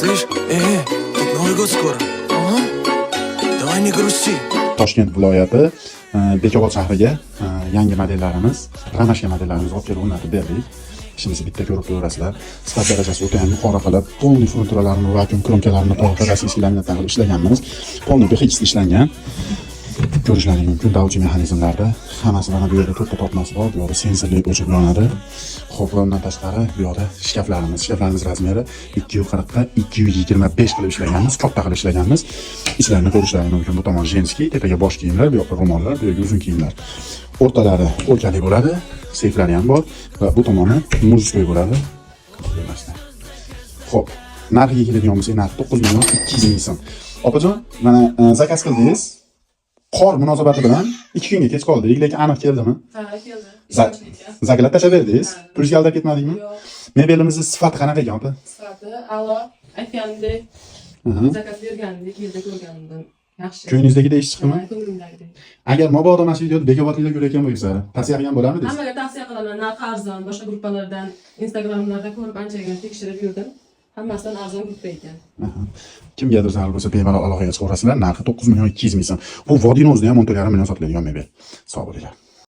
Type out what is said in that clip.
Слышь, тут Новый год скоро. Ага. Давай не грусти. Toshkent viloyati Bekobod shahriga yangi modellarimiz, "Ромашка" modellarimizni olib kelib o'rnatib berdik. Ishimizni bitta ko'rib turaverasizlar. Sifat darajasi o'ta ham yuqori qilib, полный furnituralarini, vakuum кромка larini tortib, российский laminatdan qilib ishlaganmiz. Полный BHX ishlangan. Ko'rishlaring mumkin, davchi mexanizmlarda hammasi. Mana bu yerda to'rtta tortmasi bor, bu yoqda sensorli o'chib yonadi. Xo'p, va undan tashqari bu yoqda shkaflarimiz, shkaflarimiz размер i 240 ga 225 qilib ishlaganmiz, katta qilib ishlaganmiz. Ichlarini ko'rishlaring mumkin. Bu tomon женский, tepaga bosh kiyimlar, bu yoqda ro'mollar, bu yerga uzun kiyimlar. O'rtalari полка li bo'ladi, seyflari ham bor va bu tomoni мужской bo'ladi. Xo'p, narxiga keladigan bo'lsak, narxi 9 million 200 ming so'm. Opajon, mana заказ qildingiz. Qor munosabati bilan 2 kunga kech qoldik, lekin aniq keldimi? Ha, keldi. Ishonchli ekan. Заклад tashlab berdingiz? Ha. Pulingizga aldab ketmadikmi? Yo'q. Mebelimizni sifati qanaqa ekan, opa? Sifati a'lo. Aytganimdek, заказ berganimdek, yerda ko'rganimdan yaxshi. Ko'nglingizdagidek ish chiqdimi? Ha, ko'nglimdagidek. Agar mabodo mana shu videoni bekobodliklar ko'rayotgan bo'lsa, tavsiya qilgan bo'larmidingiz? Hammaga tavsiya qilaman. Narxi arzon. Boshqa gruppalardan, Instagramlarda ko'rib anchagina tekshirib yurdim. Hammasidan arzon gruppa ekan. Aha. Kimgadir zarur bo'lsa, bemalol aloqaga chiqaverasizlar. Narxi 9 million 200 ming so'm. Bu vodiyni o'zida ham 14,5 million sotiladigan mebel. Sog' bo'linglar.